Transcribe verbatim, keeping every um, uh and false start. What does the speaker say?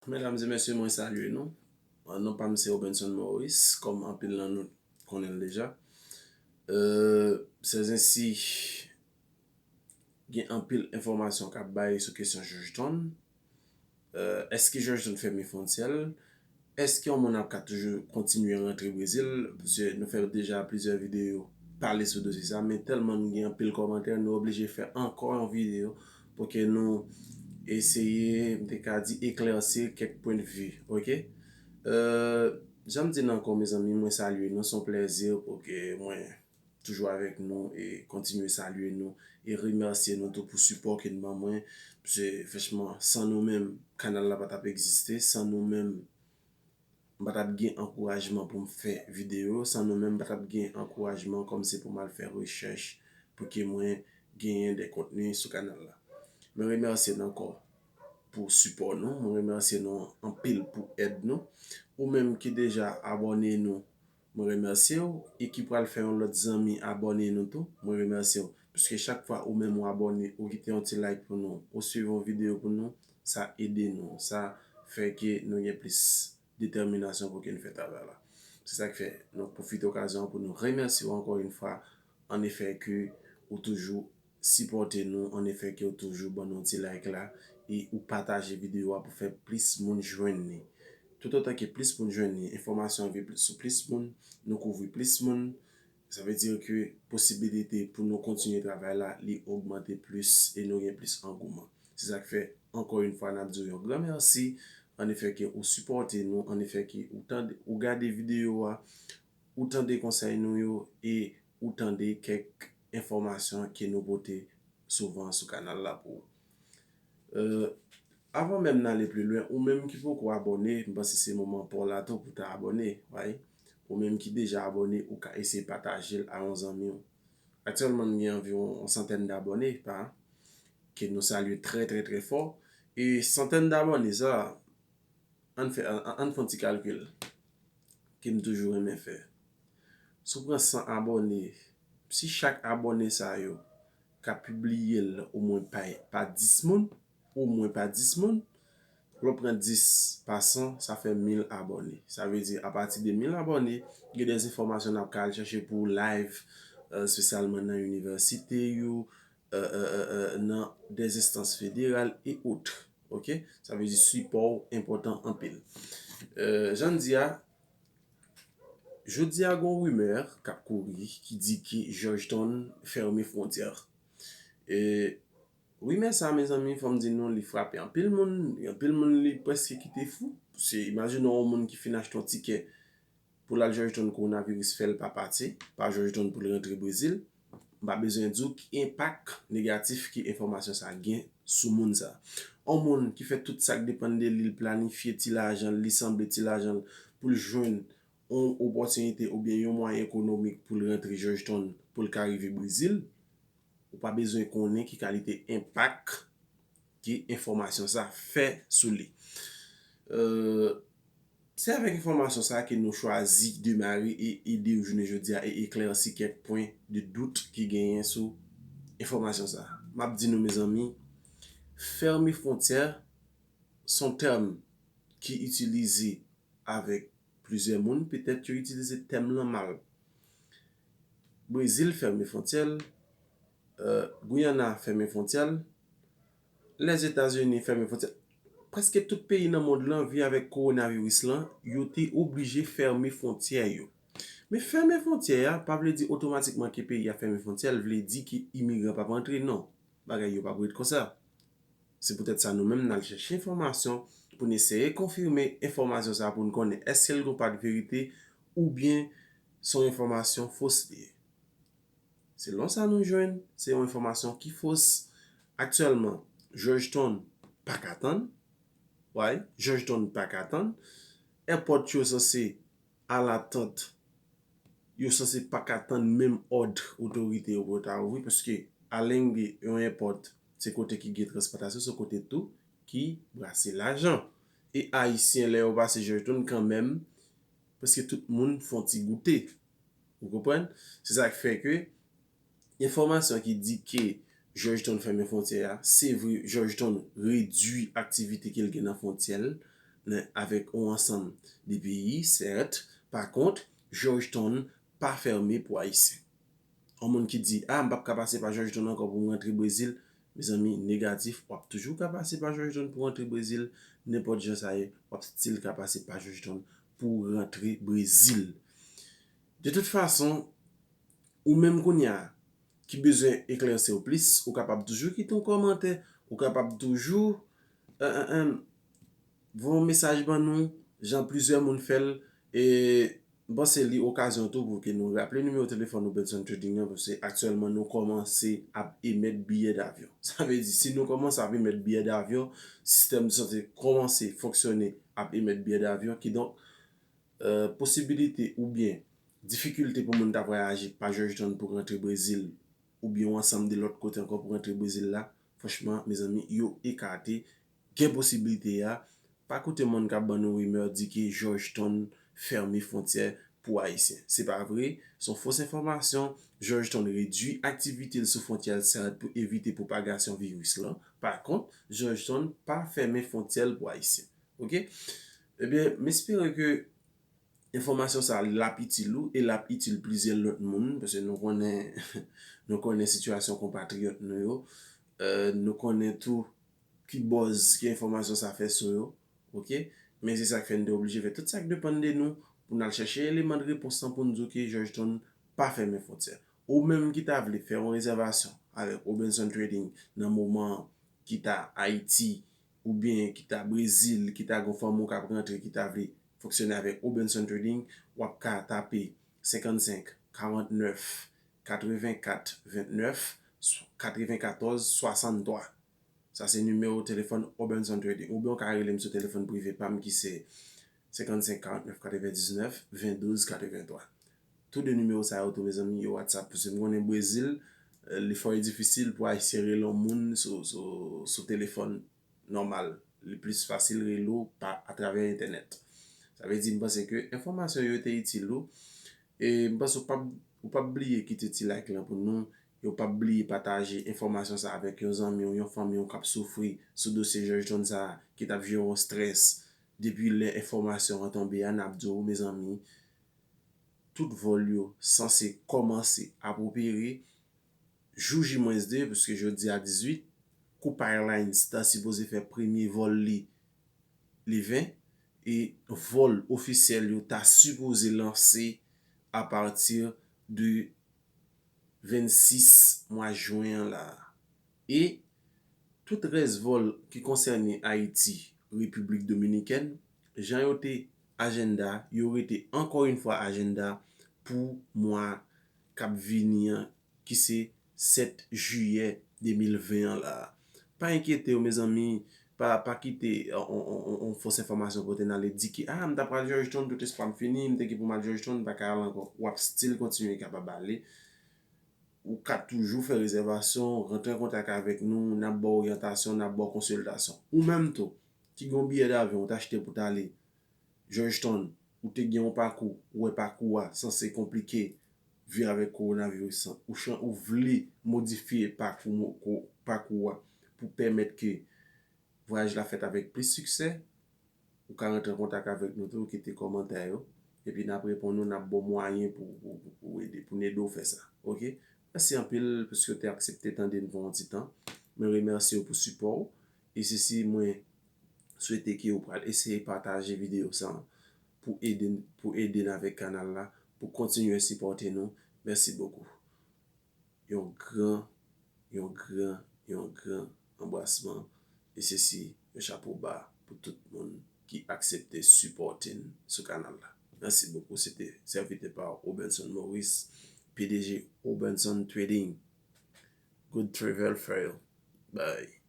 Medam e mesye, mwen salye nou. Non pa m se Robenson Maurice, kòm anpil nan nou konnen l deja. Euh, sèzensi, gen anpil enfòmasyon k ap bay sou kesyon Georgetown. Euh, èske Georgetown fèmen fwontyè l? Èske yon moun ap ka toujou kontinye rantre Brezil? Paske nou fè deja plizyè videyo pale sou dosye sa, men tèlman nou gen anpil kòmantè, nou oblije fè ankò yon videyo pou ke nou eseye, m te ka di, eklèsi kèk pwennvi, oke? Euh, jan m di n ankò, mezanmi, mwen salye nou, se yon plèzi pou ke mwen toujou avèk nou e kontinye salye nou e remèsye nou tou pou sipò ke n ban mwen. Paske, franchman, san nou menm, kanal la pa t ap egziste, san nou menm, m pa t ap gen ankourajman pou m fè videyo, san nou menm, m pa t ap gen ankourajman kòm se pou m al fè rechèch pou ke mwen genyen de kontni sou kanal la. Mwen remèsye nou ankò pou sipò nou, mwen remèsye nou anpil pou èd nou. Ou menm ki deja abòne nou, mwen remèsye w, e ki pral fè yon lòt zanmi abòne nou tou, mwen remèsye w. Paske chak fwa ou menm ou abòne, ou kite yon ti like pou nou, ou swiv yon videyo pou nou, sa ede nou, sa fè ke nou gen plis detèminasyon pou ke n fè travay la. Se sa k fè nou pwofite okazyon an pou nou remèsye w ankò yon fwa, an efè ke ou toujou sipòte nou, an efè ke ou toujou ban nou ti like la, e ou pataje videyo a pou fè plis moun jwenn li. Toutotan ke plis moun jwenn li, enfòmasyon an rive plis sou plis moun, nou kouvri plis moun, sa vle di ke posibilite pou nou kontinye travay la, li ogmante plis e nou gen plis angouman. Se sa k fè, ankò yon fwa, n ap di w yon gran mèsi, an efè ke ou sipòte nou, an efè ke ou tande, ou gade videyo a, ou tande konsèy nou yo e ou tande kèk enfòmasyon ke nou pote souvan sou kanal la pou ou. Euh, avan menm n ale pli lwen, ou menm ki poko abòne, m panse se moman pa w la tou pou ta abòne, right? Ou menm ki deja abòne, ou ka eseye pataje l a yon zanmi w. Aktyèlman, n gen anviwon yon santèn dabòne, pa, ke nou salye trè, trè, trè fò. E santèn dabòne sa, ann fè, ann, ann fè yon ti kalkil ke m toujou renmen fè. Si w pran san abòne, si chak abòne sa yo ka pibliye l omwen pa, pa dis moun, omwen pa dis moun, lè w pran dis pa san, sa fè mil abòne. Sa vle di, apati de mil abòne, gen de enfòmasyon n ap ka al chèche pou w live, euh, espesyalman nan inivèsite yo, euh, euh, euh, euh, nan des instances fédérales et autres. Oke? Sa vle di sipò w enpòtan anpil. Euh, jan n di a, jodi a, gon rimè k ap kouri ki di ke Georgetown fèmen fwontyè. E rimè sa, mezanmi, fò m di nou, li frape anpil moun, anpil moun li prèske kite fou. Se, imajine w yon moun ki fin achte yon tikè pou l al Georgetown, kowonaviris fè l pa pati, pa Georgetown pou l rantre Brezil. M pa bezwen di w ki enpak negatif ke enfòmasyon sa gen sou moun sa. Yon moun ki fè tout sa k depann de li, l planifye ti lajan l, li sanble ti lajan l pou l jwenn yon opòtinite oubyen yon mwayen ekonomik pou l rantre Georgetown, pou l ka rive Brezil, ou pa bezwen konnen ki kalite enpak ke enfòmasyon sa fè sou li. Euh, se avèk enfòmasyon sa ke nou chwazi demare e ede w jounen jodi a e eklèsi kèk pwen de dout ki genyen sou enfòmasyon sa. M ap di nou, mezanmi, fèmen fwontyè se yon tèm ki itilize avèk plizyè moun, petèt yo itilize tèm lan mal. Brezil fèmen fwontyè l, euh, Guyana fèmen fwontyè l, Lèzetazini fèmen fwontyè l. Prèske tout peyi nan mond lan, vin avèk kowonaviris lan, yo te oblije fèmen fwontyè yo. Men fèmen fwontyè a pa vle di otomatikman ke peyi a fèmen fwontyè l, vle di ke imigran p ap rantre, non. Bagay yo p ap ret konsa. Se poutèt sa nou menm n al chèche enfòmasyon pou n eseye konfime enfòmasyon sa pou n konnen èske l gon pa de verite oubyen se yon enfòmasyon fos li ye. Selon sa nou jwenn, se yon enfòmasyon ki fos. Aktyèlman, Georgetown pa ka tann. Why? Georgetown pa ka tann. Èpòt yo sanse alatant, yo sanse pa ka tann menm òd otorite yo pou yo ta ouvri, paske alenge yon èpòt, se kote ki gen transpòtasyon, se kote tou ki brase lajan. E Ayisyen, lè yo pase Georgetown kanmenm, prèske tout moun fè yon ti goute. Ou konprann? Se sa k fè ke enfòmasyon ki di ke Georgetown fèmen fwontyè a, se vre, Georgetown redui aktivite ke l gen nan fwontyè l, nan, avèk yon ansanm de peyi, sèt, pa kont, Georgetown pa fèmen pou Ayisyen. Yon moun ki di, a, m p ap ka pase pa Georgetown ankò pou m rantre Brezil, mezanmi, negatif, w ap toujou ka pase pa Georgetown pou rantre Brezil, nenpòt jan sa ye, w ap still ka pase pa Georgetown pou rantre Brezil. De tout fason, ou menm kounye a ki bezwen eklèsi w plis, ou kapab toujou kite yon kòmantè, ou kapab toujou, eh, eh, eh, voye yon mesaj ban nou, jan plizyè moun fè l, e m panse li okazyon tou pou ke nou raple nimewo telefòn Obenson Trading an, paske aktyèlman nou kòmanse ap emèt biyè davyon. Sa vle di, si nou kòmanse ap emèt biyè davyon, sistèm de sante kòmanse fonksyone ap emèt biyè davyon, kidonk, eh, posibilite oubyen difikilte pou moun ta vwayaje pa Georgetown pou rantre Brezil, oubyen yon ansanm de lòt kote ankò pou rantre Brezil la, franchman, mezanmi, yo ekate. Gen posiblite a. Pa koute moun k ap ban nou rimè di ke Georgetown fèmen fwontyè pou Ayisyen. Se pa vre, se yon fos enfòmasyon. Georgetown redui aktivite l sou fwontyè l sèt pou evite pwopagasyon viris lan. Pa kont, Georgetown pa fèmen fwontyè l pou Ayisyen. Oke? Ebyen, m espere ke enfòmasyon sa a, l ap itil ou e l ap itil plizyè lòt moun, paske nou konnen, nou konnen sitiyasyon konpatriyòt nou yo. Eh, nou konnen tou ki buzz ke enfòmasyon sa fè sou yo, oke? Men se sa k fè n te oblije fè tout sa k depann de nou pou n al chèche eleman de repons lan pou n di w ke Georgetown pa fèmen fwontyè. Ou menm ki ta vle fè yon rezèvasyon avèk Obenson Trading nan moman an, ki ta Ayiti, oubyen ki ta Brezil, ki ta gon fanmi w k ap rantre, ki ta vle fonksyone avèk Obenson Trading, w ap ka tape senkannsenk, karantnèf, katrevenkat, vennèf, katrevenkatòz, swasanntwa. Sa se nimewo telefòn Obenson Trading. Oubyen w ka rele m sou telefòn prive pa m ki se senkannsenk, karantnèf, katrevendiznèf, vendouz, katrevenntwa. Tou de nimewo sa yo tou, mezanmi, yo WhatsApp. Paske m konnen Brezil, eh, li fò e difisil pou Ayisyen rele yon moun sou, sou, sou telefòn nòmal. Li plis fasil rele w pa atravè entènèt. Sa vle di, m panse ke enfòmasyon yo te itil ou. E m panse w p ap, ou p ap bliye kite ti like lan pou nou. E w p ap bliye pataje enfòmasyon sa avèk yon zanmi w, yon fanmi w k ap soufri sou dosye Georgetown sa a, ki t ap jere yon strès. Depi lè enfòmasyon an tonbe a, n ap di w, mezanmi, tout vòl yo sanse kòmanse ap opere jou J mwens de, paske jodi a dizuit, Copa Airlines ta sipoze fè premye vòl li le ven, e vòl ofisyèl yo ta sipoze lanse apati de vennsis mwa jen an la. E tout rès vòl ki konsène Ayiti, Repiblik Dominikèn, jan yo te ajanda, yo rete ankò yon fwa ajanda pou mwa k ap vini an, ki se sèt jiyè de mil ven an la. Pa enkyete w, mezanmi, pa, pa kite on, on, on, on fos enfòmasyon pote n ale di ke, a, m ta pral Georgetown, tout espwa m fini, m te gen pou m al Georgetown, m pa ka al ankò. W ap still kontinye kapab ale. Ou ka toujou fè rezèvasyon, rantre an kontak avèk nou, n ap ba w oryantasyon, n ap ba w konsiltasyon. Ou menm tou, ki gen yon biyè davyon ou t achte pou t ale Georgetown, ou te gen yon pakou, ou wè pakou a sanse konplike, vi avèk kowonaviris lan, ou chan, ou vle modifye pakou, mo-, ko-, pakou a pou pèmèt ke vwayaj la fèt avèk plis siksè, ou ka rantre an kontak avèk nou tou, kite kòmantè yo, epi n ap reponn ou, n ap ba w mwayen pou, pou, pou, pou ede, pou n ede w fè sa. Oke? Mèsi anpil paske w te aksepte tande n pou yon ti tan. Mwen remèsye w pou sipò w. E sesi, mwen swete ke w pral eseye pataje videyo sa a pou ede n, pou ede n avèk kanal la, pou kontinye sipòte nou. Mèsi bokou. Yon gran, yon gran, yon gran anbrasman. E sesi, yon chapo ba pou tout moun ki aksepte sipòte n sou kanal la. Mèsi bokou. Se te sèvitè pa w, Obenson Maurice, P D G Obenson Trading. Good travel for you. Bye.